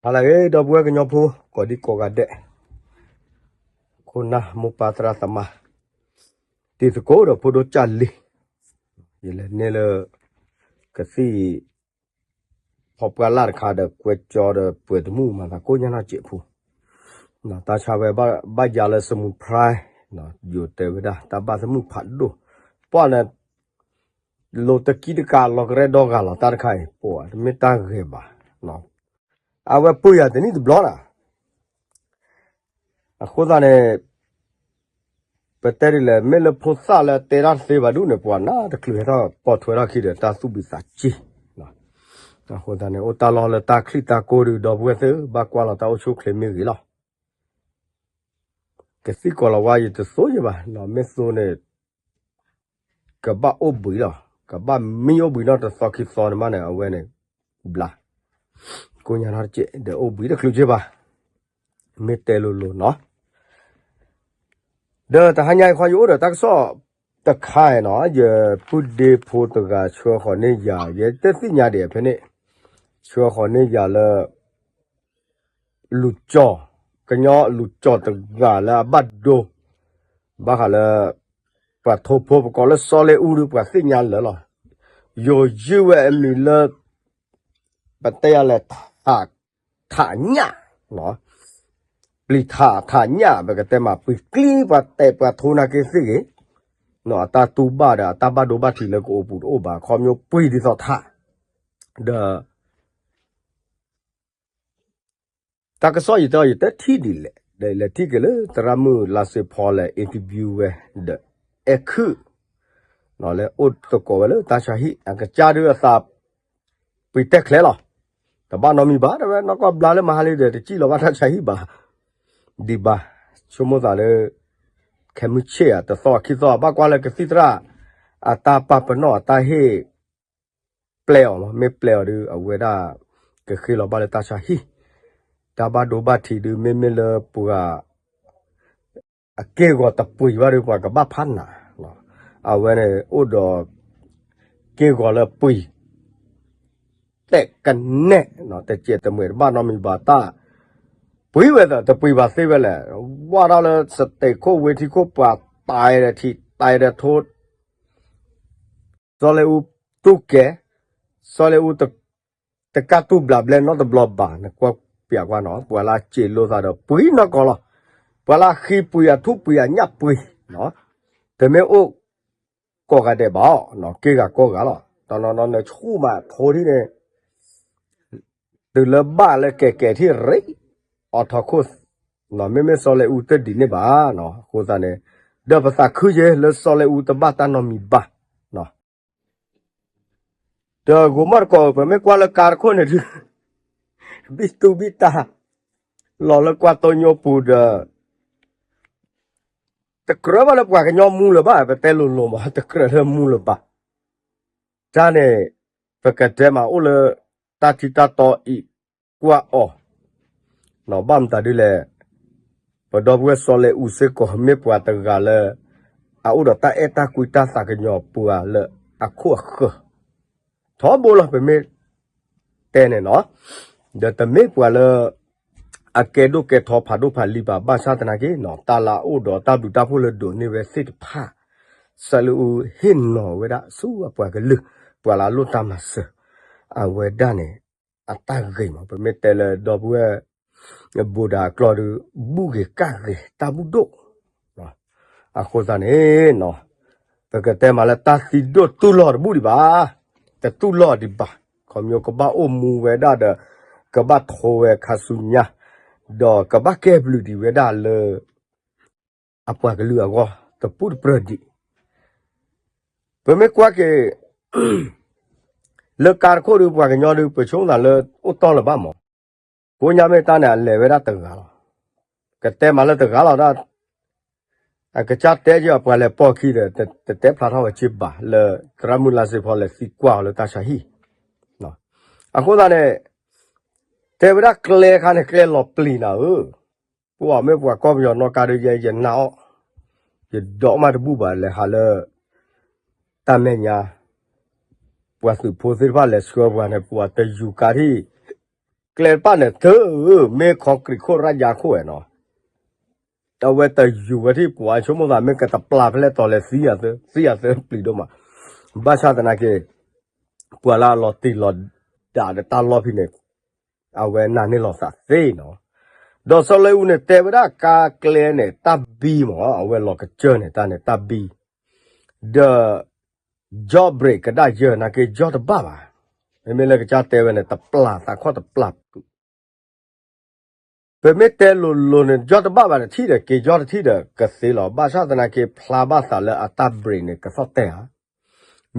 ဟါလၢအဂ့ၤ ဒီပုၢ်ဝဲၢ်ကညီဖိ ကိးဒံကိးဂၤဒဲး, ခိၣ်နၢ်မိၢ်ပၢ်သရၣ်သမါ, တံၤသကိးဒီးဖိဒိၣ်ကၢ်လံၤ, ယလဲၤန့ၢ်လၢ ကသံၣ် ဖီပှၢ်လၢ်တခါဒီးကွဲကၠီဒီးပှဲၤတမုၣ်မၤသးကိၣ်ညါနီၢ်စဲးဖိ, တၢ်ဆါဝဲဘၣ်ယၤလၢစမူးဖရၣ်, ယိၤတဲဝဲဒၣ် တၢ်ဘၣ်သမုၣ်ဖးဒိၣ်, ပှၤန့ၣ် လိၤတကံတကးလီၤကရဲဒီဂၤလီၤတၢ်တခါအံၤ ပှၤတမ့ၢ်တၢ်ဂ့ၤဘၣ်, အဝဲပၢၢ်ယၤတနံၣ်တဘျီနၤ အဃိသတးန့ၣ် ပတဲဒ်လဲၣ် မ့ၢ်လၢဖိသၣ်လၢတဲတၢ်တသ့ဘၣ်ဒူၣ်န့ၣ် ပှၤနၢ်တချုးဟဲထီၣ်ပိာ်ထွဲထီၣ်ခံဒီး တၢ်သူၣ်ဘံသးစ့, အဃိသတးန့ၣ် အိၣ်တၢ်လီၢ်လၢတၢ်ချံၣ်တၢ်ကိၢ်ဒုး ဒီပုၢ်ဝဲၢ်သ့ၣ် ဘၣ်ကွၢ်လီၤတၢ်အိၣ်ဆူၣ်အိၣ်ချ့မ့ၢ်ဂ့ၤလီၤ. ကသံၣ်ကိးလီၤဝါ ယတသိးယဘၣ်, မ့ၢ်သိးန့ၣ် ကဘၣ်အိၣ်ဘှံးလီၤ, ကဘၣ်မံအိၣ်ဘှံးနီၢ်တသီခံသီန့ၣ်မးန့ၣ် အဝဲန့ၣ် ဘျါ, ကိၣ်ညါနီၢ်တစဲး ဒီးအိၣ်ဘှံးတချုးက့ဘၣ်, မ့ၢ်တဲလိၤလိၤနီၤ. ဒီးတဟါညါအံၤခီ ယအိၣ်ဒီးတၢ်ကစီၣ်တခါနီၤ, ယပုၢ်ဒ့ဖိတဂၤဆှၢဃီၤန့ၢ်ယၤ, ယတသ့ၣ်ညါဒံးဖဲန့ၣ်, ဆှၢဃီၤန့ၢ်ယၤလၢ လူၤကၠီၣ်, ကညီလူၤကၠီၣ်တဂၤလၢအဘၣ်ဒိ, ဘၣ်ဃးလၢ ပှၤထိဖိပကိးလၢစီၤလ့အူဒုး ပှၤသ့ၣ်ညါလၢာ်လီၤ. ယိၤယုၢ်ဝဲအမံၤလၢ ပတဲယၤလဲၣ် ထးညၣ်, ပျံၤထးထးညၣ် ပကတဲမး ပျံၤကျံ ပှၤတဲာ်ပှၤထိနာ်က့သ့ၣ်ဂ့ၤ, အတၢ်တူၢ်ဘၣ်ဒီးအတၢ်ဘၣ်ဒိဘၣ်ထံးလၢကအိၣ်ပူၤတအိၣ်ဘၣ် ခီဖျိပျံၤဒ်သိးထး, ဒီး တၢ်ကစီၣ်ယတဲအီၤ ယတဲထံၣ်ဒ်လဲၣ်, ဒီးလဲၤထံၣ်က့ၤလၢ သရၣ်မုၣ်လါစ့ဖီလဲၤ interview ဝဲ ဒီးအဲၣ်ခုၣ်, လဲၤအိၣ်သကိးဝဲလၢတၢ်ဆါဟံၣ် အကစၢ်ဒုးအသး ပှ့ၤတဲာ်ချဲးလီၤ. တဘၣ်နီတမံၤဘၣ် တဲဝဲ နီၢ်ကီၢ်ဘျါလၢမဟါလံဒီး တစံၣ်လီၤဘၣ်တၢ်ဆါဟံၣ်ဘၣ်, ဒံးဘၣ်, ဆိကမိၣ်သးလၢ ခဲမုၢ်ဆ့ၣ်ဧါ တသီခံသီ ဘၣ်ကွၢ်လၢကသံၣ်သရၣ် အတၢ်ပာ်ပနီၣ်အတၢ်ဟ့ၣ် ပျဲအီၤလီၤ. မ့ၢ်ပျဲအီၤဒုး အဝဲဒၣ် ကဃ့လီၤဘၣ်လၢတၢ်ဆါဟံၣ်, တၢ်ဘၣ်ဒိဘၣ်ထံးဒုး မ့မ့ၢ်လၢပှၤ အက့ၢ်ဂီၤတပှ့ၤဘၣ်ဒီး ပှၤကဘၣ်ဖးနး, အဝဲန့ၣ်အိၣ်ဒီး က့ၢ်ဂီၤလၢပှ့ၤ တဲာ်ကနဲၣ်, တစဲးတမှဲာ် တဘၣ်နီတမံၤဘၣ် တၢ်ပှ့ၤဝဲသး တပှ့ၤဘၣ်သ့ဝဲလဲၣ်, ဝၢ်ထီၣ်လၢ စတဲာ်ခိၣ်ဝ့ထံခိၣ် ပှၤတဲဒီးထံးတဲဒီးထိ စီၤလ့အူတူၢ်ကဲ, စီၤလ့အူ တကၢ်တူၢ်ဘျးဘျဲနီတဘျီဘၣ်, နကွၢ်ပျးကွၢ်နီၤ, ပှၤလၢအစံးလိာ်သးဒီးပှ့ၤနီၢ်ကီၢ်လီၤ, ပှၤလၢအဃံပှ့ၤအထူၣ်ပှ့ၤအညၣ်ပှ့ၤ, တမ့ၢ်အိၣ်ကိးဂၤဒဲးဘၣ်, က့ၢ်ဂၤကိးဂၤလီၤ, တနီၤနီၤနဆူၣ်မးဖိထံၣ်န့ၣ် တုၤလၢဘၣ်လၢကဲကဲထံၣ်ရ့ အိးထီၣ်ခိၣ်, မ့မ့ၢ်စီၤလ့အူတဒ်န့ၣ်ဘၣ်, အဃိသတးန့ၣ် ဒီးပသးခုက့ၤလၢစီၤလ့အူတဘၣ်တၢ်နီတမံၤဘၣ် ဒီးဂိၤမီၢ်တကိး ပမ့ၢ်ကွၢ်လၢကါတခိၣ်န့ၣ်ဒုး ဘံၣ်တူၢ်ဘံၣ်တၢ် လီၤလၢကွၢ်တိညိပူၤဒီး တကြၢးဘၣ်လၢပှၤကညီမူလၢၤဘၣ်, ပတဲလိၤလိၤမး တကြၢးလၢမူလၢၤဘၣ်, တၢ်န့ၣ် ပကတဲမးအိၣ်လၢ တၢ်ထံတၢ်တီအံးကွၢ်အီၤ ဘၣ်မတၤဒ်လဲၣ်, ပဒီပုၢ်ဝဲၢ်စီၤလ့အူစ့ၢ်ကီး မ့ၢ်ပှၤတဂၤလၢ အအိၣ်ဒီးတၢ်အဲၣ်တၢ်ကွံတၢ်သးကညီၤပှၤလၢအခိၣ်အဃၢၤ ထီဘိလီၤ ပမ့ၢ်တဲန့ၣ်နီၤ, ဒီးတမ့ၢ်ပှၤလၢ အကဲဒိၣ်ကဲထီဖးဒိၣ်ဖးလံၤဘၣ်, ဘၣ်ဆၣ်သနာ်က့နီၤ တၢ်လၢအအိၣ်ဒီးတၢ်ဘျုးတၢ်ဖှိၣ်လၢဒိးန့ၢ်ဝဲသ့ၣ်တဖၣ် စီၤလ့အူဟ့ၣ်နီၤဝဲဒၣ်ဆူအပှၤကလုာ် ပှၤလၢအလိၣ်တၢ်မၤစၢၤ အဝဲဒၣ်န့ၣ် အတၢ်ဂ့ၤမး ပမ့ၢ်တဲလၢဒီပုၢ်ဝဲၢ် ဘူးဒးအကျီၢ်ဒုး ဘူၣ်ဂ့ၤကၣ်ဂ့ၤတၢ်ဘူၣ်ဒိၣ်, အဃိသတးန့ၣ်နီၤ ပကတဲမးလၢတၢ်သံဒိၣ်တူၢ်လိာ်တဘူၣ်ဒံးဘၣ်, တတူၢ်လိာ်ဒံးဘၣ်, ခီဖျိကဘၣ်အိၣ်မူဝဲဒၣ်ဒီး ကဘၣ်ထိဝဲခါဆူညါ, ဒီးကဘၣ်ကဲဘျုးဒံးဝဲဒၣ်လၢ အပှၤကလုာ်အဂီၢ် တပူၤတပြၢၤဒံး, ပမ့ၢ်ကွၢ်က့ၤ လၢကါတခိၣ်ဒုး ပှၤကညီဒုး ပဆိကမိၣ်သးလၢအိၣ်တီၢ်လၢၤဘၣ်မး, ကိးညါမ့ၢ်တၢ်န့ၣ် အလဲၤဝဲဒၣ်တဂၤလီၤ, ကတဲမးလၢတဂၤလီၤဒၣ်, အကစၢ်တဲက့ၤအပှၤလဲၤပိာ်ခံဒီး တတဲဖျါထီၣ်ဝဲက့ၤဘၣ် လၢသရၣ်မုၣ်လါစ့ဖီလဲၤသံကွၢ်အီၤလၢတၢ်ဆါဟံၣ်, အဃိသတးန့ၣ် တဲဝဲဒၣ်ကျဲခါန့ၣ် ကျဲလီၤပျံၤနၤဧၢ, ပှၤမ့ၢ်ပှၤကီၢ်ပယီၤနီၢ်ကါဒုးယဲ ယနာ်အီၤ, ယဒိးမးတဘူၣ်ဘၣ် လဲၤဟးလၢ တၢ်မဲာ်ညါ ပှၤသုးဖိသ့ၣ်တဖၣ်လဲၤဆှၢပှၤန့ၣ် ပှၤတယူၤကါထံၣ် ကျဲတဖၣ်န့ၣ် သု မ့ၢ်ခီကရံးခိၣ်ရၢယါခိၣ်ဝဲနီၤ, အဝဲတယူၤဝဲထံၣ်ပှၤဆိကမိၣ်သး မ့ၢ်ကတပျၢ်ဖဲလဲၣ်တီၤလဲၣ် သံယၤသၢ သံယၤသၢပျံၤဒိၣ်မး, ဘၣ်ဆၣ်သနာ်က့ ပှၤလၢအလီၤတံၢ်လီၤဒၣ်ဒီးတၢ်လီၢ်ဖဲန့ၣ် အဝဲနာ်န့ၢ်လီၤသးသ့နီၤ, ဒီးစီၤလၢအူန့ၣ်တဲဝဲဒၣ်ကါကျဲန့ၣ် တၢ်ဘံမး အဝဲလီၤကစၢၢ်န့ၣ် တၢ်န့ၣ်တၢ်ဘံ ဒီး ကၠီၣ်ဘြ့းကဒၣ်ယဲၢ်နာ်က့ ကၠီၣ်တဘၣ်ဘၣ်, မ့မ့ၢ်လၢကစၢ်တဲဝဲန့ၣ် တပျၢ်သးခီၣ်တပျၢ် ပမ့ၢ်တဲလိၤလိၤန့ၣ် ကၠီၣ်တဘၣ်ဘၣ်တထံၣ်ဒီး က့ၤကၠီၣ်တထံၣ်ဒီးကသ့လီၤ, ဘၣ်ဆၣ်သနာ်က့ ဖျါဘၣ်သးလၢအတၢ်ဘြ့းန့ၣ် ကသီၣ်တဲၢ်ဧါ,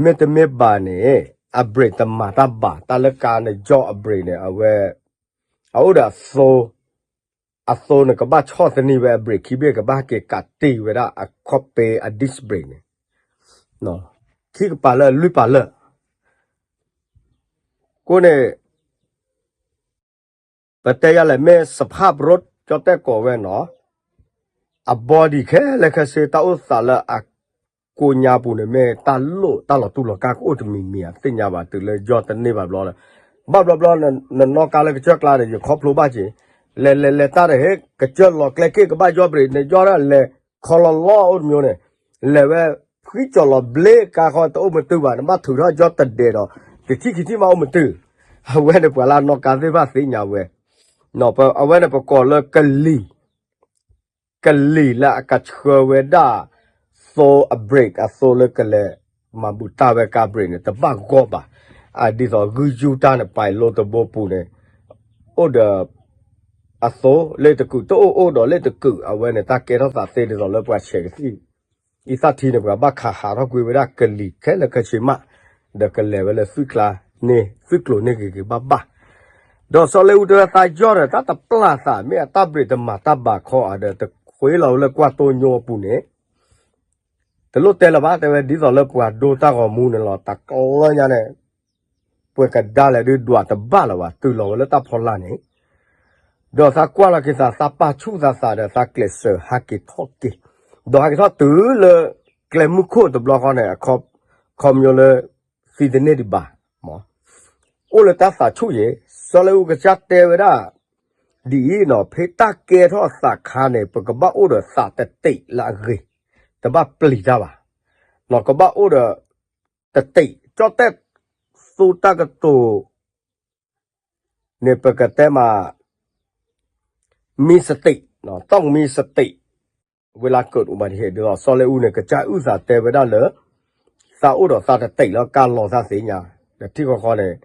မ့တမ့ၢ်ဘၣ်န့ၣ် အဘြ့းတမၤတၢ်ဘၣ်, တၢ်လၢကါန့ၣ် ကၠီၣ်အဘြ့းန့ၣ် အဝဲ အအိၣ်ဒီးအသိ အသိန့ၣ် ကဘၣ်ဆီၣ်သနံးဝဲအဘြ့း ခံဘ့ၣ် ကဘၣ်ဟဲက့ၤကးတံာ်ဝဲဒၣ်အခီၣ်ပဲအ disc brake န့ၣ် ခံကပၤလၢလွံၢ်ပၤလၢာ် အဃိန့ၣ် ပတဲယၤလဲၣ် မ့ၢ်စဖၣ်ပရိ ကၠီၣ်တဲၣ်ကိးဝဲနီၤ, အ body ခဲလၢာ်ခဲဆ့ တၢ်အိၣ်သးလၢအကိညါပူၤန့ၣ် မ့ၢ်တၢ်လိၣ်တၢ်လီၤတူၢ်လီၤကာ်ကအိၣ်တမံၤမံၤ အသ့ၣ်ညါဘၣ် တုၤလၢယီၢ်တန့ၢ်ဘၣ်ဘျီဒီး ဘၣ်ဘျီဘျီ နနီၣ်ကါလၢကစၢၢ်ကျါဒီး ယခီဖျိဘၣ်က့ၤ လဲၤလဲၤလဲၤတၢ်ဒီး ဟ့ၣ်ကစၢၢ်လီၤကျဲက့ၣ် ကဘၣ်ယီၢ်ဘြ့း နယီၢ်ဒၣ်လဲၤခီလီၤလီၢ်အိၣ်တမျိုးန့ၣ် လဲၤဝဲဖှံကၠီၣ်လီၤဘျ့ကါဃီ တအိၣ်မတုာ်ဘၣ် နဘၣ်ထုးထီၣ်ယီၢ်တဒဲးဒီး တထံၣ်ခံထံၣ်မးအိၣ်မတုာ်, အဝဲန့ၣ်ပှၤလၢအနီၣ်ကါသ့ၣ်တဖၣ်သ့ၣ်ညါဝဲ, အဝဲန့ၣ်ပကိးလၢကလံၤ ကလံၤလၢအကဆှၢဝဲဒၣ် သိအ brake အသိလၢကလဲၤမၤဘူၣ်တၢ်ဝဲကါ brake န့ၣ် တဘၣ်ဂီၢ်ဘၣ်, အဒ်သိးဂုၢ်ယူၢ်တၢ်န့ၣ် ပာ်လီၤတဘိပူၤန့ၣ် အိၣ်ဒီး အသိလ့ၣ်တကုာ် တအိၣ်အိၣ်ဒီးလ့ၣ်တကုာ် အဝဲန့ၣ်တၢ်ကဲထီၣ်သးသ့ဒ်သိးလၢပှၤဆဲးကသံၣ် အံသၣ်ထံန့ၣ် ပှၤဘၣ်ခးဟးထီၣ်ကွံာ်ဝဲဒၣ်ကလံၤခဲလၢာ်ခဲဆ့မး, ဒီးကလဲၤဝဲလၢသွံၣ်ကျါန့ၣ် သွံၣ်ကျိၤန့ၣ်ဂ့ၤဂ့ၤဘၣ်ဘၣ်, ဒီးစီၤလ့အူတဲဝဲသးယီၢ်ဒီး တၢ်တပျၢ်သး မ့ၢ်အတၢ်ဘြ့းတမၤတၢ်ဘၣ်ခီဧါဒီး တဃ့လီၤဝဲလၢကွၢ်တိၢ်ညိအပူၤန့ၣ် တလိၣ်တဲလၢၤဘၣ် တဲဝဲ ဒ်သိးလၢပှၤဒိတၢ်ဂီၤမူန့ၣ်လီၤ တကျၢၢ်ညါန့ၣ် ပှဲၤကဒါလဲၣ်ဒုးဒွးတဘၣ်လၢၤဘၣ် တုၤလီၤဝဲလၢတၢ်ဖီလာ်န့ၣ် ဒီးသးကွၢ်လီၤက့ၤသး သးပာ်ဆူၣ်သးသးဒီးသးကျဲးစၢးဟးက့ၤထီၣ်က့ၤ, ဒီးဟဲက့ၤထီၣ်တုၤလၢကျဲမုၢ်ခိၣ်တဘျီဃီန့ၣ် အခီပညီလၢ သံတန့ၢ်ဒံးဘၣ်, အိၣ်လၢတၢ်သးဆူၣ်ယဲၤ, စီၤလ့အူကစၢ်တဲဝဲဒၣ် ဒ်အံၤနီၤ ဖဲတၢ်ကဲထီၣ်သးခါန့ၣ် ပကဘၣ်အိၣ်ဒီးသးတတံးလၢအဂ့ၤ, တဘၣ်ပျံၤတၢ်ဘၣ်, ကဘၣ်အိၣ်ဒီး တတံး ကၠီၣ်တဲၣ် သူတၢ်ကတိၤ န့ၣ် ပကတဲမး မံစတံး, တီၢ်မံစတံး, ဝဲလၢကၢၣ်အိၣ်ဘၣ်တဟ့ၣ်ဒ်သိး စီၤလ့အူန့ၣ် ကစၢ်အုၣ်သးတဲဝဲဒၣ်လၢ သးအိၣ်ဒီးသးတတံးလၢကါလီၤသးသ့ၣ်ညါ, ဒီးထံၣ်ဃီဃီန့ၣ်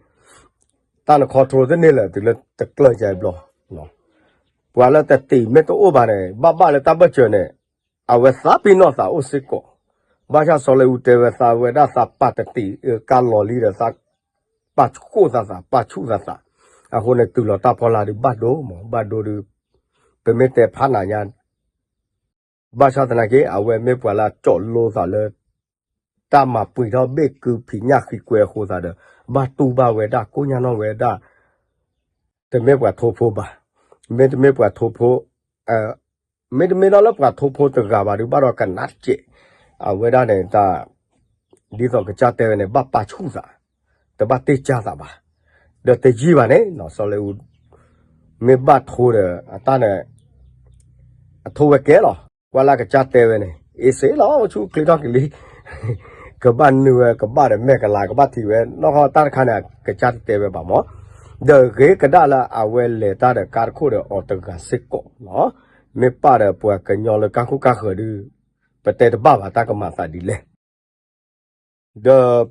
တၢ်န control တန့ၢ်လၢၤ တုၤလၢတကျၢၢ်ယါဘျီ, ပှၤလၢတတံးမ့ၢ်တအိၣ်ဘၣ်န့ၣ် ဘၣ်ဘၣ်လၢတၢ်ဘၢၣ်စၢၤန့ၣ် အဝဲသးပ့ၤနီၣ်သးအိၣ်စ့ၢ်ကီး, ဘၣ်ဆၣ်စီၤလ့အူတဲဝဲသးဝဲဒၣ်သးပာ်တတံး ကါလီၤလံဒီးသး ပာ်ဆူၣ်သးသး ပာ်ဆူၣ်သးသး, အဃိန့ၣ်တုၤလီၤတၢ်ဖီလာ်ဒုးဘၣ်ဒိမး ဘၣ်ဒိဒုး ပမ့ၢ်တဲဖးနၤညါ ဘၣ်ဆၣ်သနာ်က့ အဝဲမ့ၢ်ပှၤလၢအကၠီးလိသးလၢ တၢ်မၤပှ့ၤထီၣ်ဘ့ၣ်ကုဖံးညၣ်ဃံကွဲအဃိသတးဒီး ဘၣ်တူၢ်ဘၣ်ဝဲဒၣ် ကိညၢ်နီၣ်ဝဲဒၣ် တမ့ၢ်ပှၤထိဖိဘၣ်, မ့တမ့ၢ်ပှၤထိဖိ မ့တမ့ၢ်ဒီးလၢပှၤထိဖိတဂၤဘၣ်ဒုး ဘၣ်ဒီးကနၣ်တစဲး, အဝဲဒၣ်န့ၣ်တၢ် ဒ်သိးကစၢ်တဲဝဲန့ၣ် ဘၣ်ပာ်ဆူၣ်သး, တဘၣ်တ့ၢ်ကၢ်သးဘၣ်, ဒီးတယံာ်ဘၣ်န့ၣ် စီၤလ့အူ မ့ၢ်ဘၣ်ထိဒီး အတၢ်န့ၣ် အထိဝဲကဲလီၤ, ကွၢ်လၢကစၢ်တဲဝဲန့ၣ် အ့စ့လီၤ ဆူၣ်ချ့ထီၣ်ကလံၤ ကဘၣ်နုာ်ဝဲ ကဘၣ်ဒီးမဲာ်ကလၤ ကဘၣ်ထံၣ်ဝဲ နီၢ်ခီတၢ်တခါန့ၣ် ကစၢ်တတဲဝဲဘၣ်မး, ဒီးဂ့ၤကဒၣ်လၢအဝဲလဲၤတၢ်ဒီးကါတခိၣ်ဒီးအီၤတဂၤစ့ၢ်ကီးလီၤ, မ့ၢ်ပာ်ဒီးပှၤကညီလၢကါခိၣ်ကါဃၢၤဒုး ပတဲတဘၣ်ဘၣ် တၢ်ကမၤသးဒ်လဲၣ် ဒီး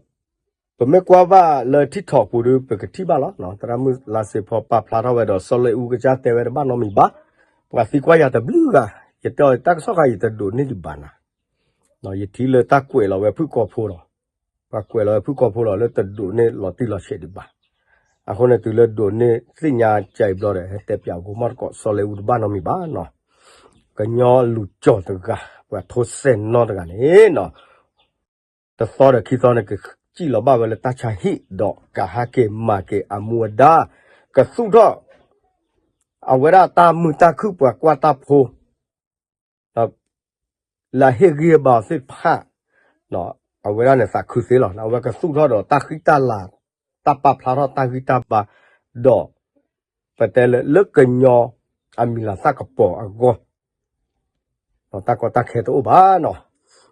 ပမ့ၢ်ကွၢ်ဘၣ်လၢ TikTok ပူၤဒုး ပကထံၣ်ဘၣ်လီၤ, သရၣ်မုၣ်လါစ့ဖီပာ်ဖျါထီၣ်ဝဲဒီး စီၤလ့အူကစၢ်တဲဝဲတဘၣ်နီတမံၤဘၣ်, ပှၤသံကွၢ်ယၤတဘျုးဂၤ, ယတဲအီၤတၢ်ကစီၣ်ခါ ယတဒိးန့ၢ်ဒံးဘၣ်နၤ, ယထံၣ်လၢတၢ်ကွဲးလီၤဝဲဖုၣ်ကိာ်ဖိလီၤ, ပှၤကွဲးလီၤဝဲဖုၣ်ကိာ်ဖိလီၤ လၢတဒိးန့ၢ်လီၤတံၢ်လီၤဆဲးဒံးဘၣ်, အဃိန့ၣ် တုၤလၢဒိးန့ၢ်သ့ၣ်ညါကၠဲအံၤဘျီဒီး ဟဲတဲပၠးဂိၢ်မီၢ်တကိး စီၤလ့အူတဘၣ်နီတမံၤဘၣ်နီၤ, ကညီလူၤကၠီၤတဂၤ ပှၤထိစဲးနီတဂၤန့ၣ်နီၤ တသီဒီးခံသီန့ၣ် ကစံၣ်လီၤဘၣ်ဝဲလၢတၢ်ဆါဟံၣ် ဒီးကဟးက့ၤမၤက့ၤအမူအဒါ, ကသူၣ်ထီၣ် အဝဲဒၣ်တၢ်မုာ်တၢ်ခုၣ်ပှၤကွၢ်တၢ်ဖိ လၢအဟ့ၣ်ဂံၢ်ဟ့ၣ်ဘါအီၤသ့ၣ်တဖၣ်, အဝဲဒၣ်န့ၣ်သးခုသ့လီၤ. အဝဲကသူၣ်ထီၣ်ဒီးတၢ်ဃံတၢ်လၤ, တၢ်ပာ်ဖျါထီၣ်တၢ်ဂံၢ်တၢ်ဘါ, ဒီး ပတဲလၢလၢကညီအမံၤလၤသၣ်ကပီၤအဂီၢ် တၢ်ကီတၢ်ခဲတအိၣ်ဘၣ်နီၤ.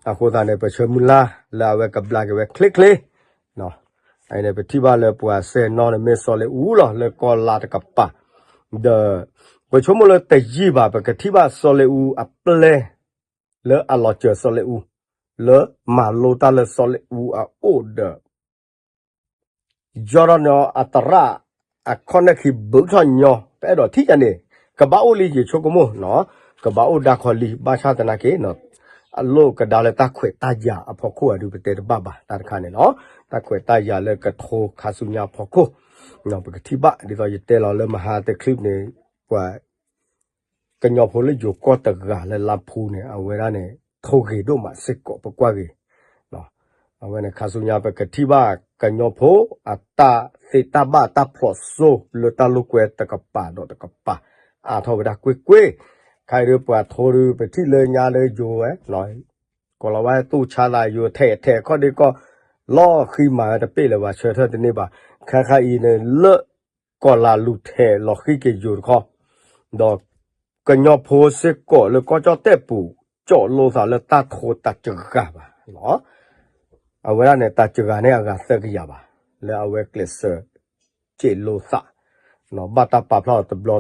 အဃိသတးန့ၣ် ပဆၢမုၢ်လၢ်လၢအဝဲကဘျါက့ၤဝဲချ့ချ့ အန့ၣ် ပထံၣ်ဘၣ်လၢပှၤစဲနီၤန့ၣ်မ့ၢ်စီၤလ့အူလီၤ လၢကီၢ်လါတကပၤ ဒီး ပဆိကမိၣ်လၢတယံာ်ဘၣ် ပကထံၣ်ဘၣ်စီၤလ့အူအပျဲ လၢအလီၤစၢၤစီၤလ့အူ လၢမၤလိတၢ်လၢစီၤလ့အူအအိၣ်ဒီး ယီၢ်ထီၣ်န့ၢ်အီၤအသရၣ် အခီၣ်နၢၣ်ခံဘုးထီၣ်ညီ ပအဲၣ်ဒိးထံၣ်ယၤန့ၣ် ကဘၣ်အိၣ်လံယဆိကမိၣ်နီၤ ကဘၣ်အိၣ်ဒါခီလံ ဘၣ်ဆၣ်သနာ်က့ အလိၣ်ကဒါလၢတၢ်ခွဲးတၢ်ယာ်အဖီခိၣ်အဒုး ပတဲတဘၣ်ဘၣ်တၢ်တခါန့ၣ်နီၤ တၢ်ခွဲးတၢ်ယာ်လၢကထိခါဆူညါအဖီခိၣ် ပကထံၣ်ဘၣ် ဒ်သိးယတဲလီၤလၢမဟါတချံၣ်န့ၣ် ပှၤ ကညီဖိလၢယိၤကီၢ်တဂၤလၢလါဖူန့ၣ် အဝဲဒၣ်န့ၣ် ထိၣ်ဂ့ၤဒိၣ်မးစ့ၢ်ကီး ပကွၢ်ဂ့ၤ အဝဲန့ၣ် ခါဆူညါပကထံၣ်ဘၣ်ကညီဖိ အတၢ်သ့တၢ်ဘၣ်တၢ်ဖျိးစိလၢတၢ်လိာ်ကွဲတကပၤဒီးတကပၤ အါထီၣ်ဝဲဒၣ်ကွ့ၢ်ကွ့ၢ် ခါအံၤဒုးပှၤထိဒုးပထံၣ်လၢညါလၢယိၤဝဲ ကိးလီၤဝဲသူၣ်ဆါသးယိၤထဲးထဲးခီၣ်ဒ့ကီၢ် လီၤဃံမၤဝဲတပ့ၢ်လၢၤဘၣ် ဆၢထၢၣ်တန့ၢ်ဘၣ် ခါခါအံၤန့ၣ်လၢ ကီၢ်လၤလူၤထဲးလီၤဃံက့ၤယိၤတခီ ဒီး ကညီဖိစ့ၢ်ကီးလၢကီၢ်ကၠီၣ်တဲၣ်ပူၤ ကၠီၣ်လိသးလၢတၢ်ထိတၢ်စှၤဘၣ် အဝဲဒၣ်န့ၣ် တၢ်စှၤန့ၢ်အဂၤသၢကယၤဘၣ် လၢအဝဲကျဲးစၢး စ့ၣ်လိသး ဘၣ်တၢ်ပာ်ဖျါအီၤတဘျီ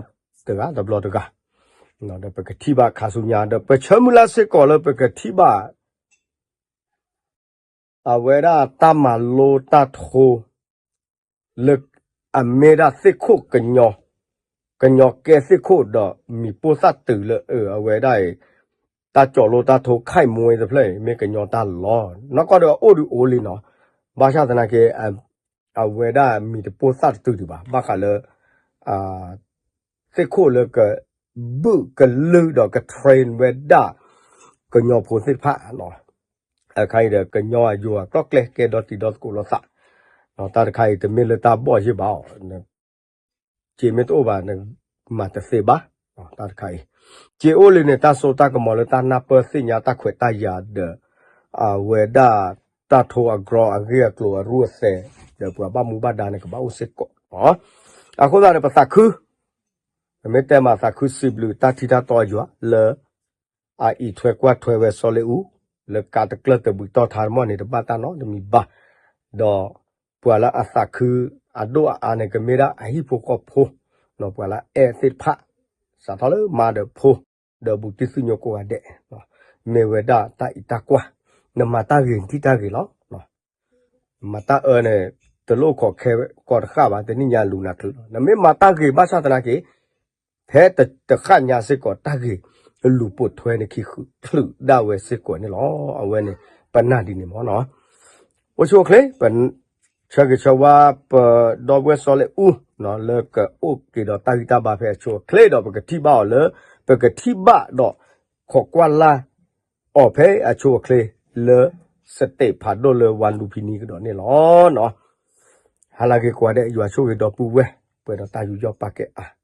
တဂၤ တဘျီတဂၤ ဒီးပကထံၣ်ဘၣ်ခါဆူညါ ဒီးပဆၢမုၢ်လၢ်စ့ၢ်ကီးလၢပကထံၣ်ဘၣ် အဝဲဒၣ်တၢ်မၤလိတၢ်ထိ လၢအမ့ၢ်ဒၣ်သ့ၣ်ခိၣ်ကညီ, ကညီကဲသ့ၣ်ခိၣ်ဒီးမံၤပိၢ်သၣ်တုၤလၢအဝဲဒၣ်အံၤ, တၢ်ကၠီၤလိတၢ်ထိခဲအံၤမ့ၢ်တဖျၢၣ်အံၤ မ့ၢ်ကညီတၢ်လီၤ. နီၢ်ကီၢ်ဒီးအအိၣ်ဒုးအိၣ်လံနီၤ, ဘၣ်ဆၣ်သနာ်က့ အဝဲဒၣ်မံၤတပိၢ်သၣ်တတုၤဒံးဘၣ်, ဘၣ်ဃးလၢ သ့ၣ်ခိၣ်လၢကဘုၣ်ကလုၢ်ဒီးက train ဝဲဒၣ် ကညီဖိသ့ၣ်တဖၣ် အခါအံၤဒီး ကညီအယိၤအကျိၤကျဲကဲဒီတံၤဒီသကိးလိာ်သး, တၢ်တခါအံၤ တမ့ၢ်လၢတၢ်ဘီၣ်ယ့ၢ်ဘၣ်အီၤ, စ့မ့ၢ်တအိၣ်ဘၣ် နမၤတသ့ဘၣ်, တၢ်တခါအံၤ, စ့အိၣ်လံန့ၣ် တၢ်စိတၢ်ကမီၤလၢတၢ်နၢ်ပၢၢ်သ့ၣ်ညါတၢ်ခွဲးတၢ်ယာ်ဒီး အဝဲဒၣ်တၢ်ထိအကြီအဂ့ၢ်အကျိၤအရူၢ်အသဲး ဒီးပှၤဘၣ်မူဘၣ်ဒါန့ၣ် ကဘၣ်အိၣ်စ့ၢ်ကီး အဃိသတးန့ၣ် ပသးခု, ပမ့ၢ်တဲမးသးခုစံးဘျုးတၢ်ထံတၢ်တီယွၤလၢ အအံးထွဲကွၢ်ထွဲဝဲစီၤလ့အူ, လၢကးတကျၢၢ်တဘှံးတီၢ်ထါတမီၢ်န့ၣ် တဘၣ်တၢ်နီတမံၤဘၣ်, ဒီးပှၤလၢအသးခုအဒိၣ်အအါန့ၣ် ကမ့ၢ်ဒၣ်အဟံၣ်ဖိဃီဖိ, ဒီးပှၤလၢအအဲၣ်သ့ၣ်တဖၣ်, စးထီၣ်လၢမါဒီးဖိ, ဒီးဘူးတံၢ်သ့ၣ်ညိကိးဂၤဒဲး, မ့ၢ်ဝဲဒၣ်တၢ်အံးတၢ်ကွၢ်, နမၤတၢ်ဂ့ၤနထံၣ်တၢ်ဂ့ၤလီၤ. မၤတၢ်အၢန့ၣ် တလိၣ်ခိးခဲကိးတဃၣ်ဘၣ်, တနံၣ်ညါလူၤနၤချုးလီၤ. နမ့ၢ်မၤတၢ်ဂ့ၤဘၣ်ဆၣ်သနာ်က့ ဖဲတဃၣ်ညါစ့ၢ်ကီး တၢ်ဂ့ၤလူၤပိာ်ထွဲနခံချုးဒၣ်ဝဲစ့ၢ်ကီးန့ၣ်လီၤ. အဝဲန့ၣ် ပနာ်ဒ်န့ၣ်မီၢ်နီၤ. အိၣ်ဆူၣ်အိၣ်ချ့ ပဆၢဂ့ၤဆၢဝါပဒီပုၢ်ဝဲၢ်စီၤလ့အူ လၢကအိၣ်က့ၤဒီးတၢ်ဂံၢ်တၢ်ဘါဖဲအဆိအချ့ဒီး ပကထံၣ်ဘၣ်အီၤလၢ ပကထံၣ်ဘၣ်ဒီး ခိးကွၢ်လၢ်အီၤဖဲအဆိအချ့လၢ စတဲးဖးဒိၣ်လၢဝါလူဖံနံၤကဒီးန့ၣ်လီၤ. ဟါလၢဂ့ၤကိးဂၤဒဲး ယွၤဆိၣ်ဂ့ၤဒီပုၢ်ဝဲၢ် ပှဲၤဒီးတၢ်ယူးယီၣ်ပာ်ကဲအါ.